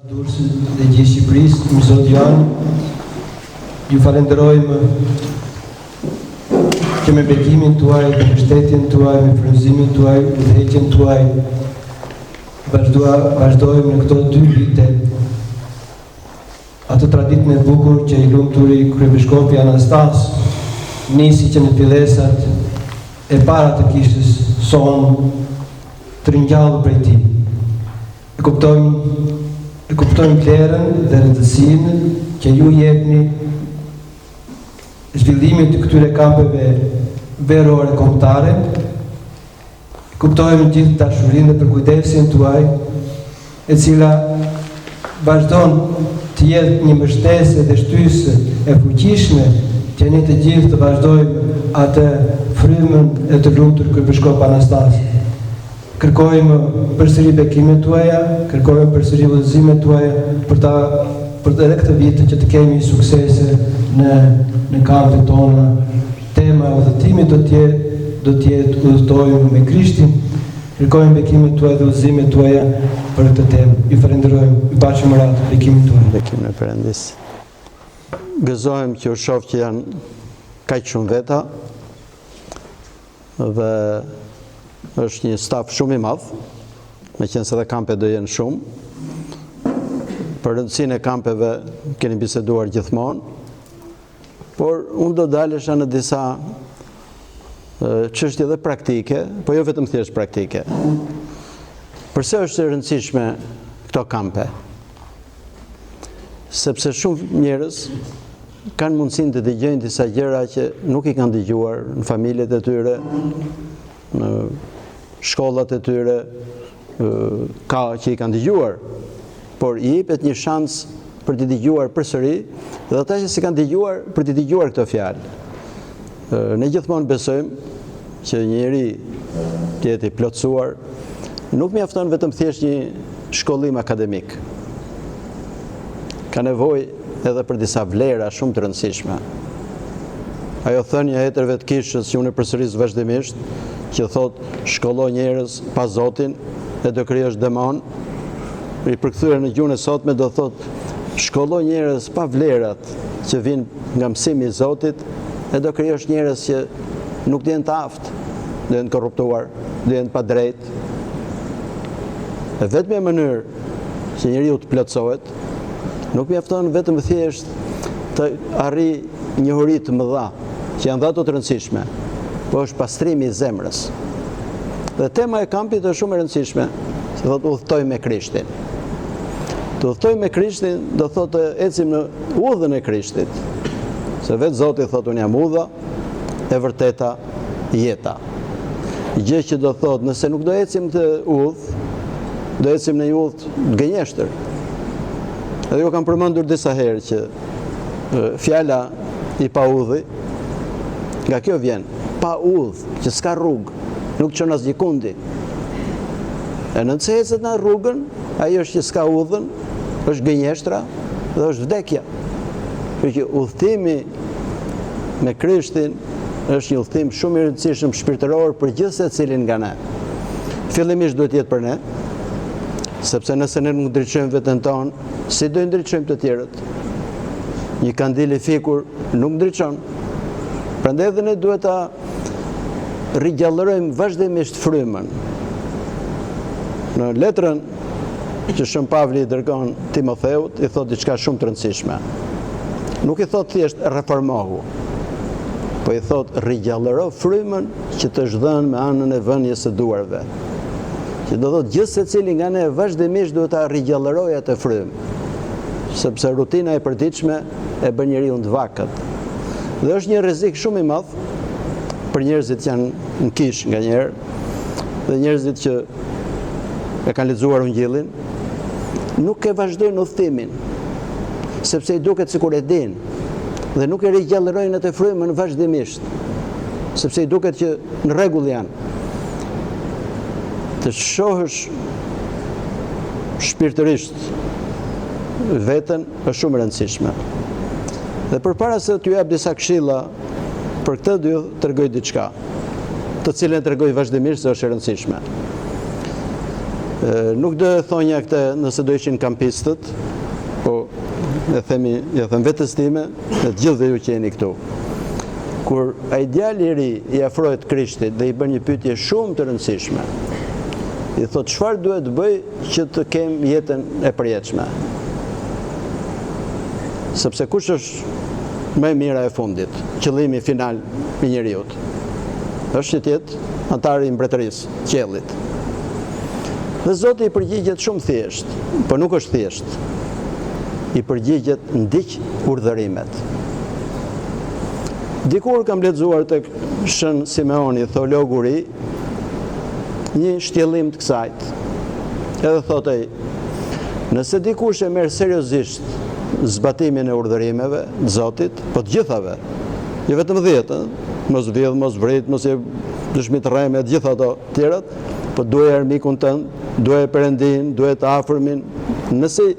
Durrësit dhe gjithë Shqipërisë, Imzot Joan, ju falenderojmë që me bekimin tuaj, me mbështetjen tuaj, me frymëzimin tuaj, udhëheqjen tuaj, vazhdua, vazhdojmë në këto dy vite atë traditën e bukur që i lumturi kryepeshkopi Anastas nisi që në fillesat e para të kishës sonë të ringjallur prej tij. E kuptojmë, e kuptojmë vlerën dhe rëndësinë që ju jepni zhvillimit të këtyre kampeve verore kombëtare. E kuptojmë gjithë dashurinë dhe përkujdesjen tuaj, e cila vazhdon të jetë një mbështesë dhe shtysë e fuqishme që ne të gjithë të vazhdojmë atë frymën e të lumtur kryepeshkop Anastas. Kërkojmë përsëri bekimet tuaja, kërkojmë përsëri udhëzimet tuaja për ta për edhe këtë vit që të kemi suksese në në kampet tona. Tema e udhëtimit do të jetë do të jetë udhëtojmë me Krishtin. Kërkojmë bekimet tuaja dhe udhëzimet tuaja për këtë temë. Ju falenderojmë. Ju paçim urat, bekimin tuaj. Bekimin e Perëndisë. Gëzohem që ju shoh që janë kaq shumë veta. Dhe është një staf shumë i madh, meqenëse dhe kampet do jenë shumë. Për rëndësinë e kampeve keni biseduar gjithmonë, por unë do ndalesha në disa çështje dhe praktike, po jo vetëm thjesht praktike. Përse është e rëndësishme këto kampe? Sepse shumë njerëz kanë mundësinë të dëgjojnë disa gjëra që nuk i kanë dëgjuar në familjet e tyre, në shkollat e tyre, ka që i kanë dëgjuar, por i jepet një shans për t'i dëgjuar përsëri dhe ata që s'i kanë dëgjuar për t'i dëgjuar këto fjalë. Ne gjithmonë besojmë që një njeri të jetë i plotësuar, nuk mjafton vetëm thjesht një shkollim akademik. Ka nevojë edhe për disa vlera shumë të rëndësishme. Ajo thënia e etërve të kishës që unë e përsëris vazhdimisht, që thotë shkollo njerëz pa Zotin e do krijosh demon, i përkthyer në gjuhën e sotme do thotë shkollo njerëz pa vlerat që vijnë nga mësimi i Zotit e do krijosh njerëz që nuk do jenë të aftë, do jenë të korruptuar, do jenë të padrejtë. E vetmja mënyrë që njeriu të plotësohet Nuk mjafton vetëm thjesht të arrijë njohuri të mëdha, që janë dhe ato të rëndësishme, po është pastrimi i zemrës. Dhe tema e kampit është shumë e rëndësishme, se thotë udhëtojmë me Krishtin. Të udhëtojmë me Krishtin do thotë të ecim në udhën e Krishtit. Se vetë Zoti thotë unë jam udha, e vërteta, jeta. Gjë që do thotë nëse nuk do ecim këtë udhë, do ecim në një udhë Gënjeshtër. Edhe ju kam përmendur disa herë që fjala i paudhi, nga kjo vjen, pa udhë, që s'ka rrugë, nuk çon asgjëkundi. E nëse ecet në rrugën, ajo është që s'ka udhën, është gënjeshtra dhe është vdekja. Kështu që udhëtimi me Krishtin është një udhëtim shumë i rëndësishëm shpirtëror për gjithsecilin nga ne. Fillimisht duhet të jetë për ne, sepse nëse ne nuk ndriçojmë veten tonë, si do i ndriçojmë të tjerët? Një kandil i fikur nuk ndriçon. Prandaj edhe ne duhet ta rigjallërojmë vazhdimisht frymën. Në letrën që Shën Pavli i dërgon Timotheut, i thotë diçka shumë të rëndësishme. Nuk i thotë thjesht reformohu, po i thotë rigjallëro frymën që të është dhënë me anën e vënies së duarve. Që do thotë gjithsecili nga ne vazhdimisht duhet ta rigjallërojë atë frymë, sepse rutina e përditshme e bën njeriun të vakët. Dhe është një rrezik shumë i madh për njerëzit që janë në kishë nganjëherë dhe njerëzit që e kanë lexuar Ungjillin, nuk e vazhdojnë udhëtimin, sepse i duket sikur e dinë dhe nuk e rigjallërojnë atë frymën vazhdimisht, sepse i duket që në rregull janë. Të shohësh shpirtërisht veten është shumë e rëndësishme. Dhe përpara se t'ju jap disa këshilla për këtë do ju tregoj diçka, të cilën e tregoj vazhdimisht se është e rëndësishme. Nuk do e thonja këtë nëse do ishin kampistët, po e themi, ia them vetes time dhe të gjithëve ju që jeni këtu. Kur ai djali i ri i afrohet Krishtit dhe i bën një pyetje shumë të rëndësishme. I thotë çfarë duhet të bëj që të kem jetën e përjetshme? Sepse kush është më e mira e fundit, qëllimi final i njeriut? Është që të jetë anëtar i mbretërisë, qiellit. Dhe Zoti i përgjigjet shumë thjesht, po nuk është thjesht. I përgjigjet ndiq urdhërimet. Dikur kam lexuar tek Shën Simeoni, theologu i ri, një shtjellim të kësaj. Edhe thotë ai, nëse dikush e merr seriozisht zbatimin e urdhërimeve të Zotit, po të gjithave, jo vetëm 10, ë, mos vjedh, mos vrit, mos jep dëshmi të rreme, të gjitha ato tjerat, po duaje armikun tënd, duaje Perëndinë, duaje të afërmin, nëse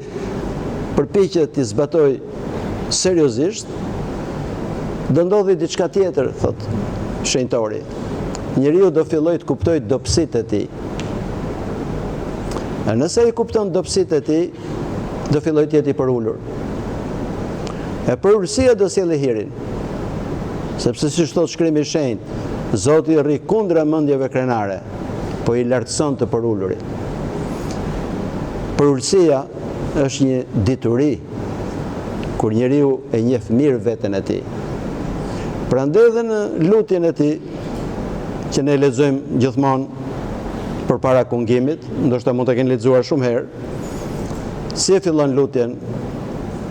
përpiqet t'i zbatojë seriozisht, do ndodhi diçka tjetër, thotë shenjtori. Njeriu do fillojë të kuptojë dobësitë e tij. E nëse i kupton dobësitë e tij, do fillojë të jetë i përulur. E përulësia do sjellë hirin. Sepse siç thotë shkrimi i shenjtë, Zoti rri kundra mendjeve krenare, po i lartëson të përulurit. Përulësia është një dituri kur njeriu e njeh mirë veten e tij. Prandaj edhe në lutjen e tij që ne lexojmë gjithmonë përpara kungimit, ndoshta mund ta keni lexuar shumë herë, si e fillon lutjen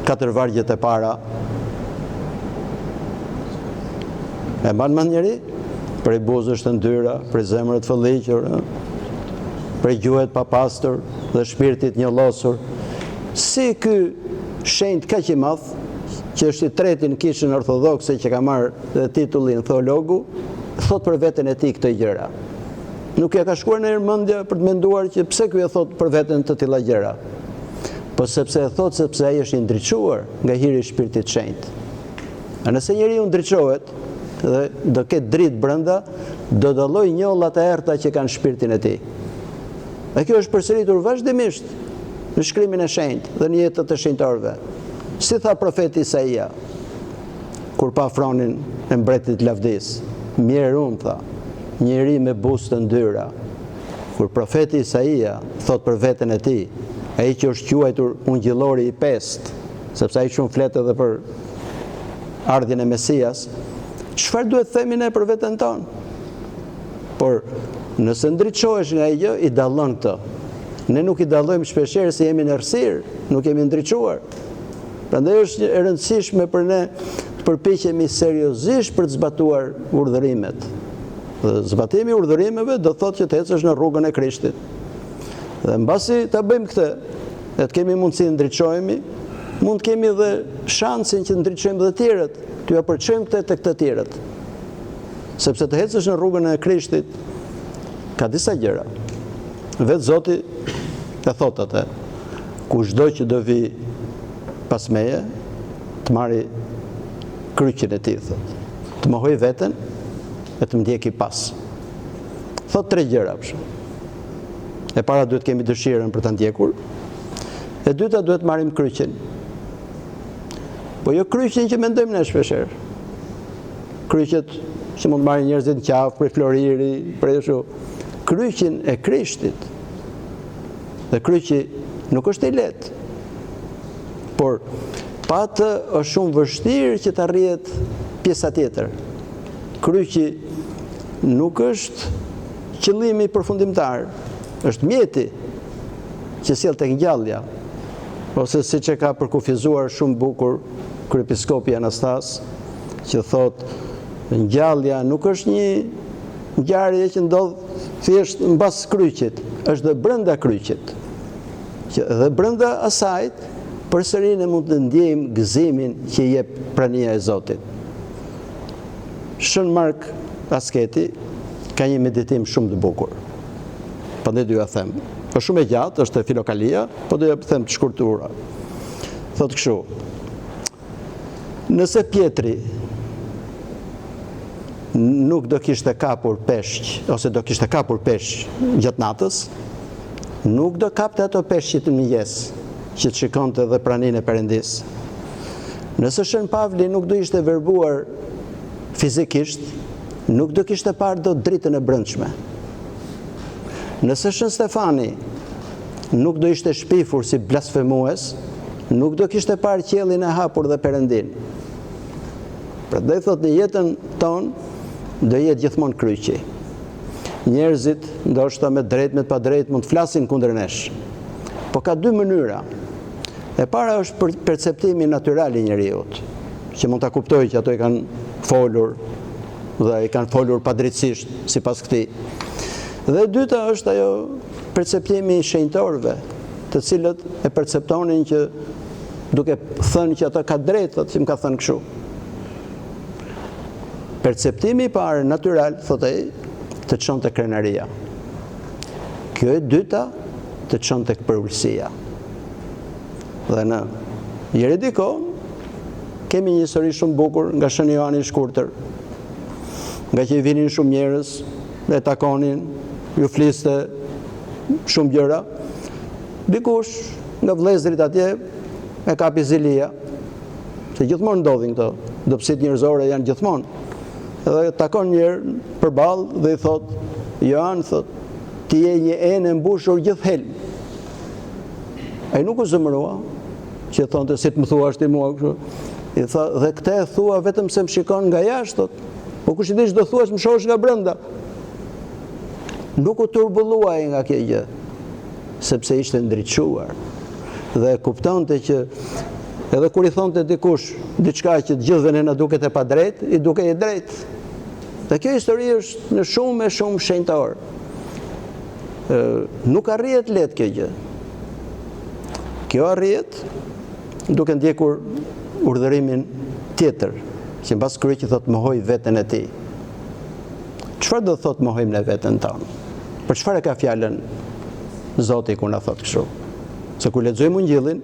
katër vargjet e para E mban mend njeri? Prej buzësh të ndyra, prej zemre të fëlliqur, prej gjuhe të papastër dhe shpirti të njollosur. Si ky shenjt kaq i madh, që është i treti në kishën ortodokse që ka marrë dhe titullin theologu, thotë për veten e tij këto gjëra. Nuk ia ka shkuar ndonjëherë mendja për të menduar që pse ky e thotë për veten të tilla gjëra. Po sepse e thotë sepse ai është i ndriçuar nga hiri i Shpirtit të Shenjtë. E nëse njeriu ndriçohet dhe do ketë dritë brenda, do dallojë njollat e errëta që kanë shpirtin e tij. Dhe kjo është përsëritur vazhdimisht në shkrimin e shenjtë dhe në jetët e shenjtorëve. Si tha profeti Isaia, kur pa fronin e mbretit të lavdisë, mjerë unë, tha, njeri me buzë të ndyra. Kur profeti Isaia thotë për veten e tij, ai që është quajtur ungjillori i pestë, sepse ai shumë flet edhe për ardhjen e Mesias, çfarë duhet të themi ne për veten tonë? Por nëse ndriçohesh nga ajo gjë, i dallon këto. Ne nuk i dallojmë shpeshherë se jemi në errësirë, nuk jemi ndriçuar. Prandaj është e rëndësishme për ne të përpiqemi seriozisht për të zbatuar urdhërimet. Dhe zbatimi i urdhërimeve do të thotë që të ecësh në rrugën e Krishtit. Dhe mbasi ta bëjmë këtë, e të kemi mundësi të ndriçohemi, mund të kemi dhe shansin që të ndriçojmë dhe të tjerët, t'ua përçojmë këtë tek të tjerët. Sepse të ecësh në rrugën e Krishtit ka disa gjëra. Vetë Zoti e thotë atë. Kushdo që do vijë pas meje, të marri kryqin e tij, thotë. Të mohojë veten e të më ndjeki pas. Thotë tre gjëra, për shembull. E para duhet kemi dëshirën për ta ndjekur. E dyta duhet marrim kryqin. Po jo kryqin që mendojmë ne shpeshherë. Kryqet që mund të marrin njerëzit në qafë prej floriri, prej kështu. Kryqin e Krishtit. Dhe kryqi nuk është i lehtë. Por pa të është shumë vështirë që të arrihet pjesa tjetër. Kryqi nuk është qëllimi përfundimtar, është mjeti që sjell tek ngjallja, ose siç e ka përkufizuar shumë bukur kryepiskopi Anastas, që thotë ngjallja nuk është një ngjarje që ndodh thjesht mbas kryqit, është dhe brenda kryqit. Që dhe brenda asaj përsëri ne mund të ndjejmë gëzimin që jep prania e Zotit. Shën Mark Asketi ka një meditim shumë të bukur. Prandaj do jua them. Është shumë e gjatë, është e Filokalia, po do jua them të shkurtuar. Thotë kështu. Nëse Pjetri nuk do kishte kapur peshq ose do kishte kapur peshq gjatë natës, nuk do kapte ato peshqit në mëngjes, që të shikonte dhe praninë e Perëndisë. Nëse Shën Pavli nuk do ishte verbuar fizikisht, nuk do kishte parë dot dritën e brendshme. Nëse Shën Stefani nuk do ishte shpifur si blasfemues, nuk do kishte parë qiellin e hapur dhe Perëndinë. Prandaj thotë në jetën tonë do jetë gjithmonë kryqi. Njerëzit, ndoshta me drejtë me të padrejtë, mund të flasin kundër nesh. Po ka dy mënyra. E para është për perceptimi natyral i njeriut, që mund ta kuptojë që ato i kanë folur dhe i kanë folur padrejtësisht sipas këtij. Dhe e dyta është ajo perceptimi i shenjtorëve, të cilët e perceptonin që duke thënë që ato ka drejtë, thotë që më ka thënë kështu. Perceptimi i parë natyral, thotë ai, të çon te krenaria. Kjo e dyta të çon tek përulësia. Dhe në Jeridiko kemi një histori shumë bukur nga Shën Joani i Shkurtër. Ngaqë i vinin shumë njerëz dhe e takonin, ju fliste shumë gjëra. Dikush nga vëllezërit atje e kapi zilia, se gjithmonë ndodhin këto, dobësitë njerëzore janë gjithmonë. Dhe takon njëherë përballë dhe i thotë, Joan, thotë, ti je një enë e mbushur gjithë helm. Ai nuk u zemërua, që thonte si të më thuash ti mua kështu. I tha, dhe këtë e thua vetëm se më shikon nga jashtë, thotë. Po kush e di ç'do thuash, më shohësh nga brenda. Nuk u turbullua ai nga kjo gjë, sepse ishte ndriçuar. Dhe kuptonte që edhe kur i thonte dikush diçka që të gjithëve ne na duket e padrejtë, i dukej e drejtë. Dhe kjo histori është në shumë e shumë shenjtorë. Nuk arrihet lehtë kjo gjë. Kjo arrihet duke ndjekur urdhërimin tjetër, që mbas kryqit thotë mohoj veten e tij. Çfarë do thotë mohojmë ne veten tonë? Për çfarë e ka fjalën Zoti kur na thotë kështu? Se kur lexojmë Ungjillin,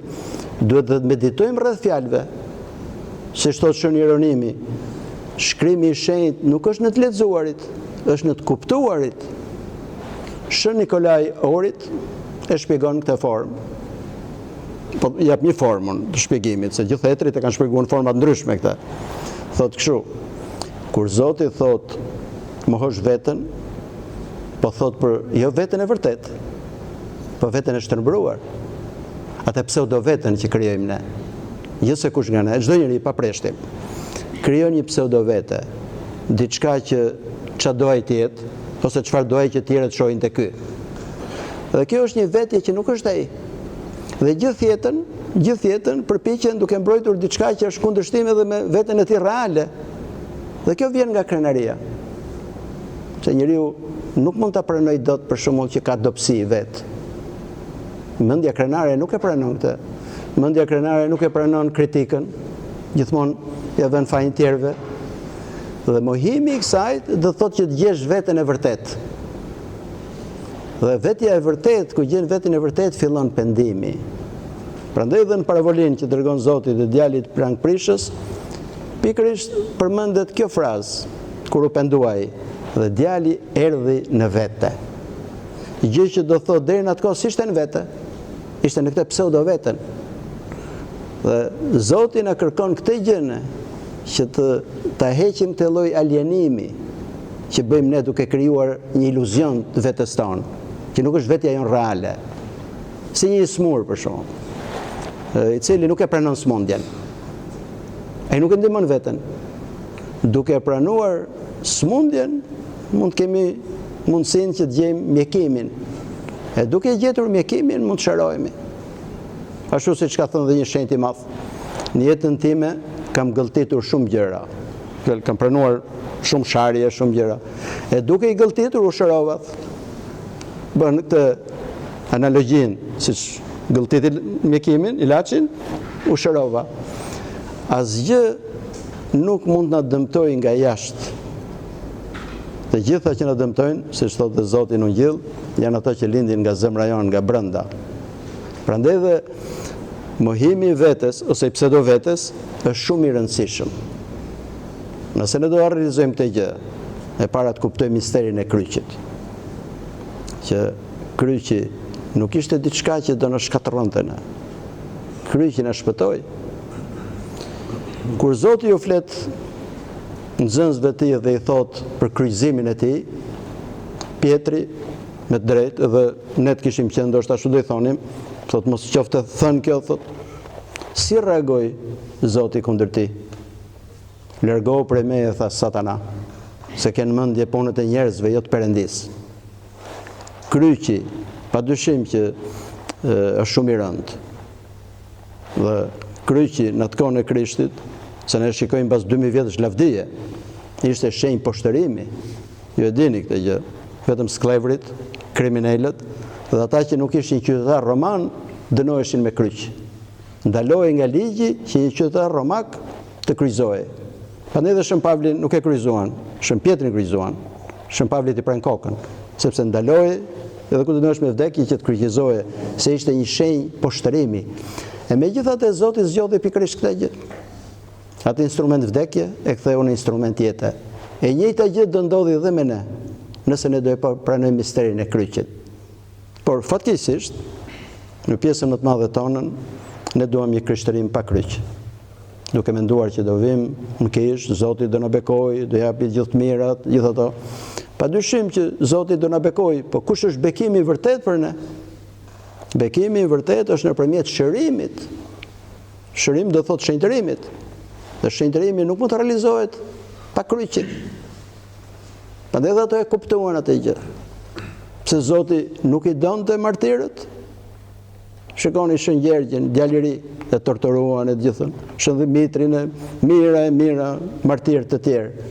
duhet dhe të meditojmë rreth fjalëve. Siç thotë Shën Jeronimi, shkrimi i shenjtë nuk është në të lexuarit, është në të kuptuarit. Shën Nikolai Ohrit e shpjegon këtë formë. Po jap një formë të shpjegimit, se gjithë etërit e kanë shpjeguar në forma të ndryshme këtë. Thotë kështu, kur Zoti thotë mohosh veten, po thotë për jo veten e vërtetë, po veten e shtrembëruar. Atë pseudo veten që krijojmë ne. Gjithsekush nga ne, çdo njeri pa përjashtim, krijon një pseudo vete, diçka që ça do ai të jetë, ose çfarë do ai që të tjerët shohin te ky. Dhe kjo është një vetje që nuk është ai. Dhe gjithë jetën, gjithë jetën përpiqen duke mbrojtur diçka që është kundërshtim edhe me veten e tij reale. Dhe kjo vjen nga krenaria. Se njeriu nuk mund ta pranojë dot për shembull që ka dobësi vetë. Mendja krenare nuk e pranon këtë. Mendja krenare nuk e pranon kritikën. Gjithmonë ia vën fajin tjerëve. Dhe mohimi i kësaj do të thotë që të gjesh veten e vërtetë. Dhe vetja e vërtetë, ku gjen veten e vërtetë, fillon pendimi. Prandaj dhe në parabolën që tregon Zoti të djalit plangprishës, pikërisht përmendet kjo frazë, kur u pendua ai, dhe djali erdhi në vete. Gjë që do thotë deri në atë kohë s'ishte në vete, ishte në këtë pseudo veten. Dhe Zoti na kërkon këtë gjë ne, që të ta heqim këtë lloj alienimi që bëjmë ne duke krijuar një iluzion të vetes tonë, që nuk është vetja jonë reale. Si një i smur për shembull, i cili nuk e pranon smundjen. Ai nuk e ndihmon veten. Duke e pranuar smundjen, mund të kemi mundësinë që të gjejmë mjekimin. E duke e gjetur mjekimin, mund të shërohemi. Ashtu siç ka thënë dhe një shenjt i madh, në jetën time kam gëlltitur shumë gjëra. Kam pranuar shumë sharje, shumë gjëra. E duke i gëlltitur u shërova. Bën këtë analogjinë, siç gëlltiti mjekimin, ilaçin, u shërova. Asgjë nuk mund të na dëmtojë nga jashtë. Të gjitha që na dëmtojnë, siç thotë dhe Zoti në Ungjill, janë ato që lindin nga zemra jonë, nga brenda. Prandaj dhe mohimi i vetes ose i pseudo vetes është shumë i rëndësishëm. Nëse ne do ta realizojmë këtë gjë, e para të kuptojmë misterin e kryqit. Që kryqi nuk ishte diçka që do na shkatërronte ne. Kryqi na shpëtoi. Kur Zoti ju flet nxënësve të tij dhe i thotë për kryqëzimin e tij, Pjetri me të drejtë dhe ne të kishim qenë ndoshta ashtu do i thonim, thotë mos qoftë e thënë kjo, thotë. Si reagoi Zoti kundër tij? Largohu prej meje, tha Satana, se ke në mendje punët e njerëzve, jo të Perëndisë. Kryqi, pa dyshim që është shumë i rëndë. Dhe kryqi në atë kohën e Krishtit, se ne shikojmë pas 2000 vjetësh lavdie, ishte shenjë poshtërimi. Ju e dini këtë gjë. Vetëm skllevrit, kriminelët dhe ata që nuk ishin qytetarë romanë dënoheshin me kryq. Ndalohej nga ligji që një qytetar romak të kryqëzohej. Prandaj dhe Shën Pavlin nuk e kryqëzuan, Shën Pjetrin kryqëzuan. Shën Pavlit i prenë kokën, sepse ndalohej edhe kur dënohesh me vdekje që të kryqëzohesh, se ishte një shenjë poshtërimi. E megjithatë Zoti zgjodhi pikërisht këtë gjë. Atë instrument vdekje e ktheu në instrument jete. E njëjta gjë do ndodhi dhe me ne, nëse ne do e pranojmë misterin e kryqit. Por fatkeqësisht, në pjesën më të madhe tonën, ne duam një krishtërim pa kryq. Duke menduar që do vijmë në kishë, Zoti do na bekojë, do japi gjithë të mirat, gjithë ato. Pa dyshim që Zoti do na bekojë, po kush është bekimi i vërtetë për ne? Bekimi i vërtetë është nëpërmjet shërimit. Shërim do thotë shenjtërimit. Dhe shenjtërimi nuk mund të realizohet pa kryqin. Prandaj dhe ato e kuptuan atë gjë. Pse Zoti nuk i donte martirët? Shikoni Shën Gjergjin, djalë i ri, e torturuan e gjithën. Shën Dhimitrin e mijëra e mijëra martirë të tjerë.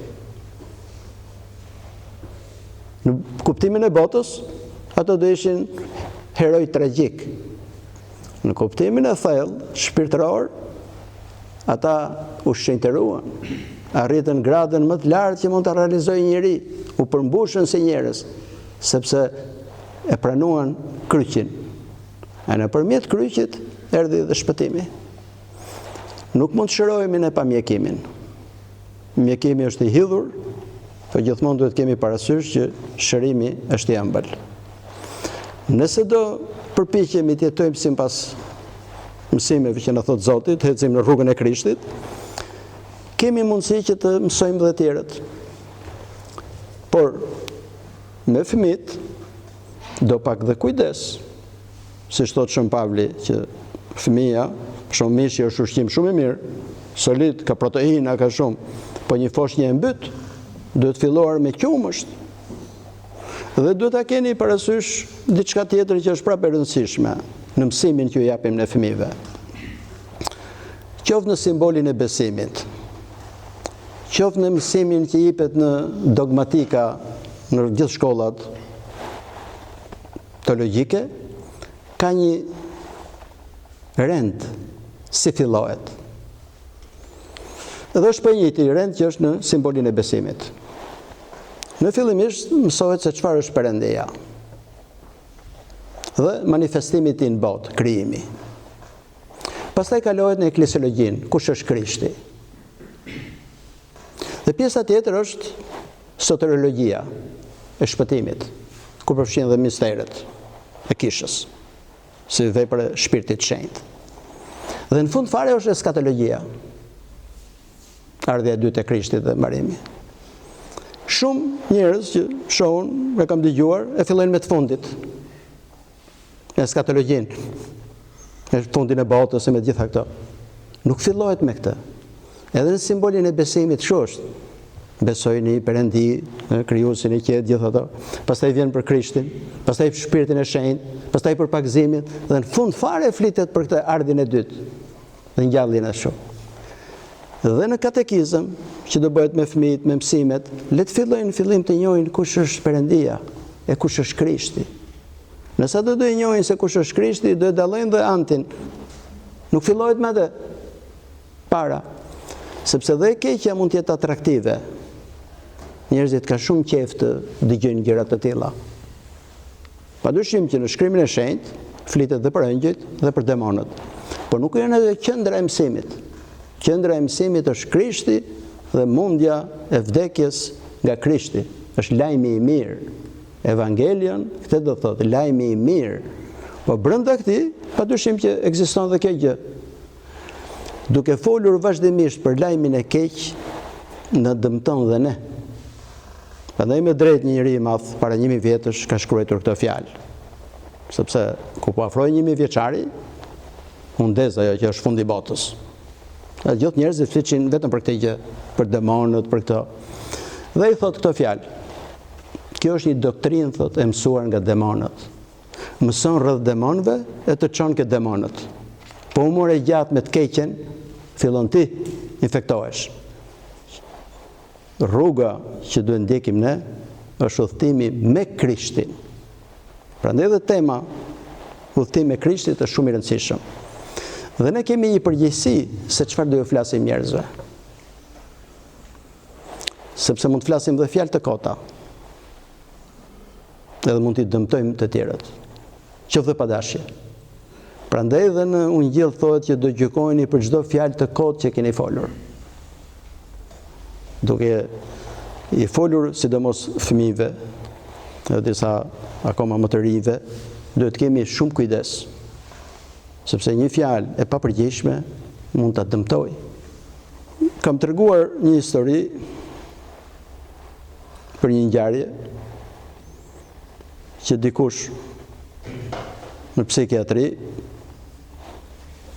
Në kuptimin e botës, ato do ishin heroj tragjikë. Në kuptimin e thellë, shpirtëror, ata u shenjtëruan, arritën gradën më të lartë që mund ta realizojë njeri, u përmbushën si njerëz, sepse e pranuan kryqin. E nëpërmjet kryqit erdhi dhe shpëtimi. Nuk mund të shërohemi ne pa mjekimin. Mjekimi është i hidhur, po gjithmonë duhet të kemi parasysh që shërimi është i ëmbël. Nëse do përpiqemi të jetojmë sipas mësimeve që na thotë Zoti, të ecim në rrugën e Krishtit, kemi mundësi që të mësojmë dhe tjerët. Por me fëmijët do pak dhe kujdes. Siç thotë Shën Pavli që fëmija, për shembull mishi është ushqim shumë i mirë, solid, ka proteina, ka shumë, po një foshnjë e mbyt, duhet filluar me qumësht. Dhe duhet ta keni parasysh diçka tjetër që është prapë e rëndësishme në mësimin që u japim ne fëmijëve. Qoftë në simbolin e besimit, qoftë në mësimin që jepet në dogmatika në gjithë shkollat teologjike, ka një rend si fillohet. Dhe është po i njëjti rend që është në simbolin e besimit. Në fillimisht mësohet se çfarë është Perëndia. Dhe manifestimi i tij në botë, krijimi. Pastaj kalohet në eklesiologjinë, kush është Krishti. Dhe pjesa tjetër është soteriologjia e shpëtimit, ku përfshin dhe misteret e kishës, si vepër e shpirtit të shenjtë. Dhe në fund fare është eskatologjia, ardhja e dytë e Krishtit dhe mbarimi. Shumë njerëz që shoh unë, e kam dëgjuar, e fillojnë me të fundit. Eskatologjinë, me fundin e botës e me gjitha këto. Nuk fillohet me këtë. Edhe në simbolin e besimit kështu është. Besoj në një Perëndi, në krijuesin e qiejve gjithë ato. Pastaj vjen për Krishtin, pastaj për Shpirtin e Shenjtë, pastaj për pagëzimin dhe në fund fare flitet për këtë ardhjen e dytë dhe ngjalljen e shumë. Dhe në katekizëm, që do bëhet me fëmijët, me mësimet, le të fillojnë në fillim të njohin kush është Perëndia e kush është Krishti. Nëse ata do e njohin se kush është Krishti, do e dallojnë dhe antin. Nuk fillohet me atë para. Sepse dhe e keqja mund të jetë atraktive. Njerëzit kanë shumë qejf të dëgjojnë gjëra të tilla. Padyshim që në shkrimin e shenjtë flitet dhe për engjëjt dhe për demonët. Por nuk janë edhe qendra e mësimit. Qendra e mësimit është Krishti dhe mundja e vdekjes nga Krishti. Është lajmi i mirë. Evangelion, këtë do të thotë, lajmi i mirë. Po brenda këtij, padyshim që ekziston dhe kjo gjë. Duke folur vazhdimisht për lajmin e keq, na dëmton dhe ne. Prandaj me drejt një njeri i madh para 1000 vjetësh ka shkruajtur këto fjalë. Sepse kur po afrohej 1000 vjeçari, u ndez ajo që është fundi i botës. Dhe gjithë njerëzit flisnin vetëm për këtë gjë, për demonët, për këto. Dhe i thotë këto fjalë. Kjo është një doktrinë, thotë, e mësuar nga demonët. Mëson rreth demonëve e të çon ke demonët. Po u more gjatë me të keqen, fillon ti infektohesh. Rruga që duhet ndjekim ne është udhëtimi me Krishtin. Prandaj edhe tema udhëtim me Krishtin është shumë i rëndësishëm. Dhe ne kemi një përgjegjësi se çfarë do ju flasim njerëzve. Sepse mund të flasim dhe fjalë të kota. Edhe mund t'i dëmtojmë të tjerët. Qoftë dhe pa dashje. Prandaj dhe në Ungjill thohet që do gjykoheni për çdo fjalë të kotë që keni folur. Duke i folur sidomos fëmijëve, edhe disa akoma më të rinjve, duhet të kemi shumë kujdes. Sepse një fjalë e papërgjegjshme mund ta dëmtojë. Kam treguar një histori për një ngjarje që dikush në psikiatri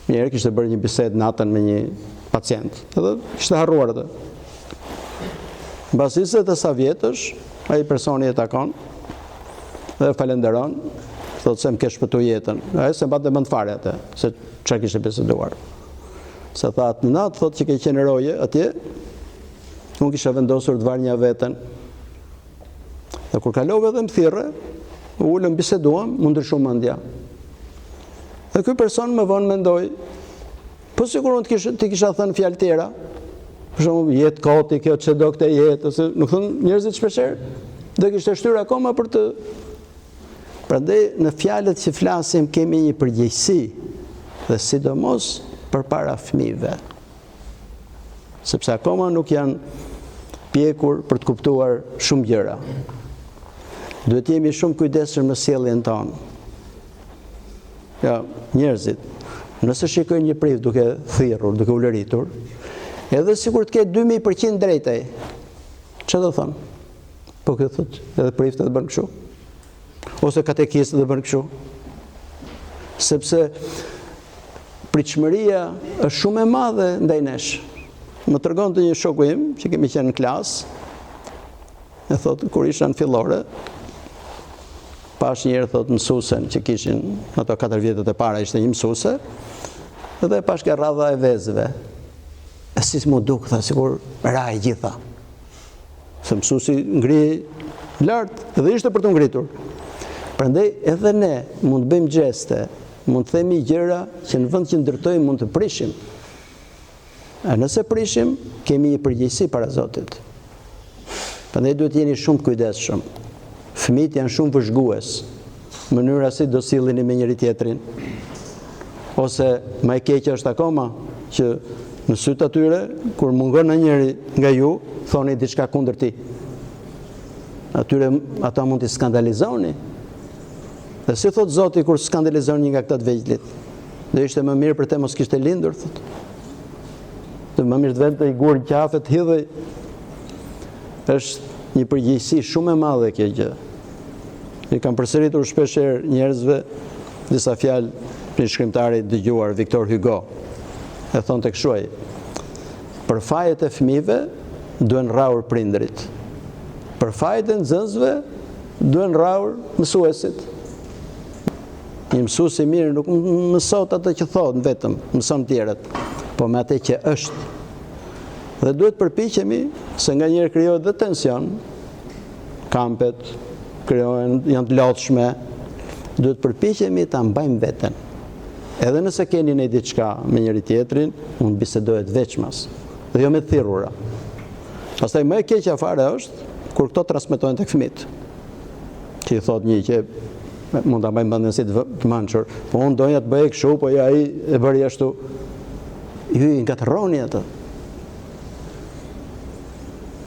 një herë kishte bërë një bisedë natën me një pacient, edhe kishte harruar atë. Mbas 20 e sa vjetësh, ai personi e takon dhe e falënderon, thotë se më ke shpëtu jetën. Ai s'e mbante mend fare atë, se çfarë kishte biseduar. Se tha atë natë, thotë që ke qenë roje atje, unë kisha vendosur të varnja veten. Dhe kur kalove dhe më thirre, u ulëm biseduam, m'u ndryshu mendja. Dhe ky person më vonë mendoi, po sikur unë të kisha, të kisha thënë fjalë tjera, për shembull, jetë koti, kjo ç'e do këtë jetë, ose nuk thonë njerëzit shpeshherë, do kishte shtyrë akoma për të Prandaj në fjalët që flasim kemi një përgjegjësi dhe sidomos përpara fëmijëve. Sepse akoma nuk janë pjekur për të kuptuar shumë gjëra. Duhet të jemi shumë kujdesshëm në sjelljen tonë. Ja, njerëzit, nëse shikojnë një prift duke thirrur, duke ulëritur, edhe sikur të ketë 2000% drejt ai, ç'do thonë? Po kjo thotë, edhe priftë edhe bën kështu. Ose katekistët edhe bën kështu. Sepse pritshmëria është shumë e madhe ndaj nesh. Më tregonte një shoku im që kemi qenë në klasë, e thotë kur isha në fillore, pashë një herë thotë mësuesen që kishin ato 4 vjetët e para ishte një mësuese, dhe e pashë ke radha e vezëve. E si m'u duk, tha, sikur ra e gjitha. Se mësuesi ngrihej lart dhe ishte për t'u ngritur. Prandaj edhe ne mund të bëjmë gjeste, mund të themi gjëra që në vend që ndërtojmë mund të prishim. E nëse prishim, kemi një përgjegjësi para Zotit. Prandaj duhet të jeni shumë të kujdesshëm. Fëmijët janë shumë vëzhgues. Mënyra si do silleni me njëri tjetrin. Ose më e keqja është akoma që në sytë atyre kur mungon ndonjëri nga ju, thoni diçka kundër tij. Atyre ata mund t'i skandalizoni. Dhe si thotë Zoti kur skandalizon një nga këta të vegjlit? Do ishte më mirë për te mos kishte lindur, thotë. Do më mirë të vente një gur në qafë të hidhej. Është një përgjegjësi shumë e madhe kjo gjë. I kam përsëritur shpesh herë njerëzve disa fjalë të një shkrimtari të dëgjuar Victor Hugo. E thonte kështu ai. Për fajet e fëmijëve duhen rrahur prindërit. Për fajet e nxënësve duhen rrahur mësuesit. Një mësues i mirë nuk mëson atë që thotë vetëm, mëson të tjerët, po me atë që është. Dhe duhet përpiqemi se nganjëherë krijohet dhe tension, kampet krijohen, janë të lodhshme, duhet përpiqemi ta mbajmë veten. Edhe nëse keni një diçka me njëri tjetrin, mund të bisedohet veçmas dhe jo me thirrura. Pastaj më e keqja fare është kur këto transmetohen tek fëmijët. Që i thotë një që mund ta mbajë mendjen si të mençur, po unë doja të bëj kështu, po jo ai e bëri ashtu. Ju i ngatërroni atë.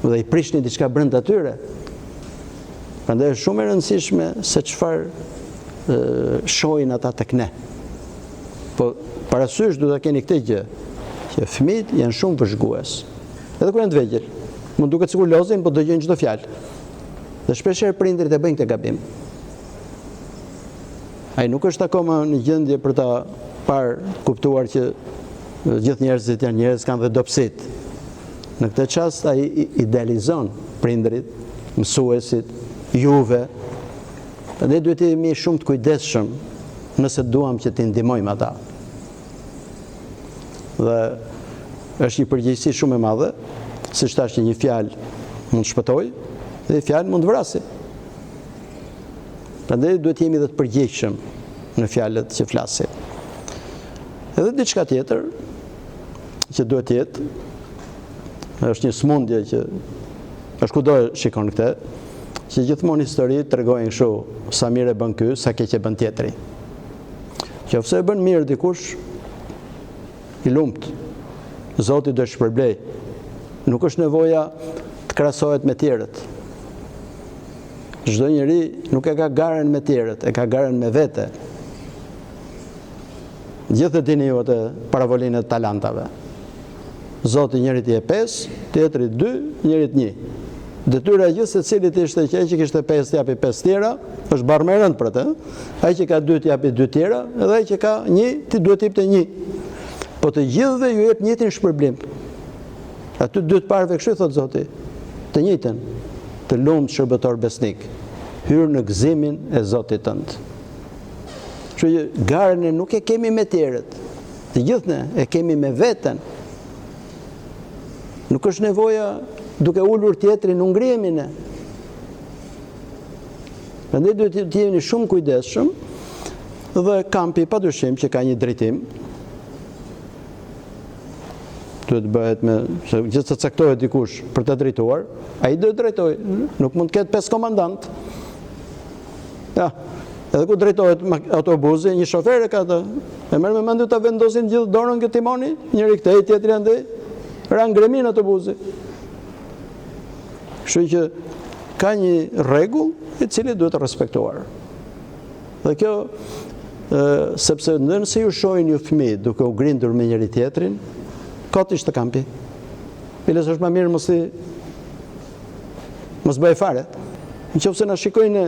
Dhe i prishni diçka brenda tyre. Prandaj është shumë e rëndësishme se çfarë. shohin ata tek ne. Po parasysh duhet ta keni këtë gjë, që fëmijët janë shumë vëzhgues. Edhe kur janë të vegjël, mund duket sikur lozin, po dëgjojnë çdo fjalë. Dhe shpeshherë prindërit e bëjnë këtë gabim. Ai nuk është akoma në gjendje për ta parë, kuptuar që gjithë njerëzit janë njerëz, kanë dhe dobësitë. Në këtë çast ai idealizon prindërit, mësuesit, juve. Prandaj duhet të jemi shumë të kujdesshëm nëse duam që t'i ndihmojmë ata. Dhe është një përgjegjësi shumë e madhe, siç thashë që një fjalë mund të shpëtojë dhe një fjalë mund të vrasë. Prandaj duhet të jemi dhe të përgjegjshëm në fjalët që flasim. Edhe diçka tjetër që duhet të jetë është një smundje që është kudo e shikon këtë, që gjithmonë historitë tregojnë kështu sa mirë e bën ky, sa keq e bën tjetri. Qoftë se e bën mirë dikush, i lumtë, Zoti do e shpërblejë. Nuk është nevoja të krahasohet me tjerët. Çdo njeri nuk e ka garën me tjerët, e ka garën me vete. Gjithë e dini ju atë paravolinën e talantave. Zoti njërit i jep 5, tjetrit 2, njërit 1. Detyra e gjithsecilit ishte që ai që kishte 5 të japi 5 tjera, është barrë më e rëndë për të. Ai që ka 2 të japi 2 tjera, edhe ai që ka 1 ti duhet të jepte 1. Po të gjithëve ju jep njëjtin shpërblim. Aty dy të parëve kështu i thotë Zoti, të njëjtën, të lumtë shërbëtor besnik, hyr në gëzimin e Zotit tënd. Kështu që garën ne nuk e kemi me tjerët. Të gjithë ne e kemi me veten. Nuk është nevoja duke ulur tjetrin, nuk ngrihemi ne. Prandaj duhet të jemi shumë kujdesshëm dhe kampi padyshim që ka një drejtim duhet të bëhet me se gjithë të caktohet dikush për të drejtuar, ai duhet të drejtojë, nuk mund të ketë pesë komandantë. Ja, edhe kur drejtohet autobusi, një shofer e ka të, e merr me mend ta vendosin gjithë dorën ke timoni, njëri këtej, tjetri andej, ra në greminë autobusi. Kështu që ka një rregull i cili duhet të respektuar. Dhe kjo, sepse nëse ju shohin ju fëmijët duke u grindur me njëri tjetrin, kot ishte kampi. Biles është më mirë mos i mos bëj fare. Në qoftë se na shikojnë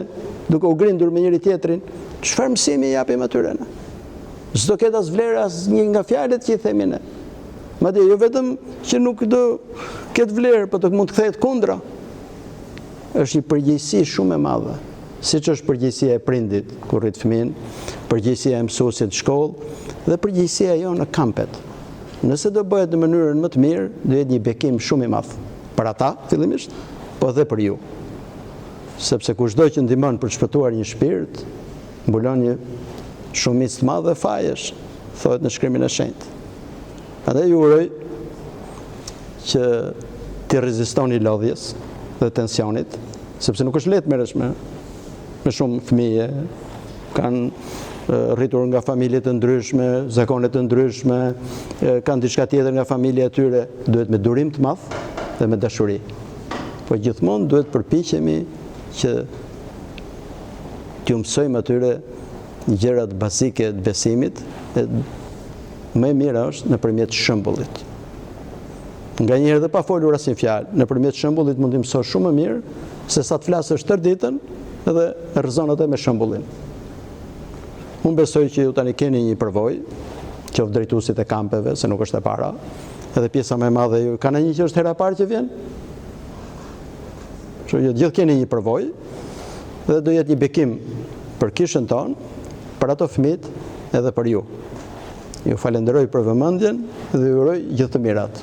duke u grindur me njëri tjetrin, çfarë mësimi japim atyre ne? S'do ketë as vlerë asnjë nga fjalët që i themi ne. Madje jo vetëm që nuk do ketë vlerë, po do mund të kthehet kundra. Është një përgjegjësi shumë e madhe, siç është përgjegjësia e prindit kur rrit fëmijën, përgjegjësia e mësuesit në shkollë dhe përgjegjësia jonë në kampet. Nëse do bëhet në mënyrën më të mirë, do jetë një bekim shumë i madh për ata fillimisht, po edhe për ju. Sepse kushdo që ndihmon për të shpëtuar një shpirt, mbulon një shumicë të madhe fajesh, thuhet në shkrimin e shenjtë. Prandaj ju uroj që t'i rezistoni lodhjes dhe tensionit, sepse nuk është lehtë merresh me me shumë fëmijë, kanë rritur nga familje të ndryshme, zakone të ndryshme, kanë diçka tjetër nga familja e tyre, duhet me durim të madh dhe me dashuri. Po gjithmonë duhet përpiqemi që t'ju mësojmë atyre gjërat bazike të besimit, e më e mira është nëpërmjet shembullit. Nganjëherë dhe pa folur asnjë fjalë, nëpërmjet shembullit mund t'i mësosh shumë më mirë se sa të flasësh tërë ditën dhe rrëzon atë me shembullin. Unë besoj që ju tani keni një përvojë, qoftë drejtuesit e kampeve, se nuk është e para, edhe pjesa më e madhe ju ka ndonjë që është hera e parë që vjen. Kështu që gjithë keni një përvojë dhe do jetë një bekim për kishën tonë, për ato fëmijët edhe për ju. Ju falenderoj për vëmendjen dhe ju uroj gjithë të mirat.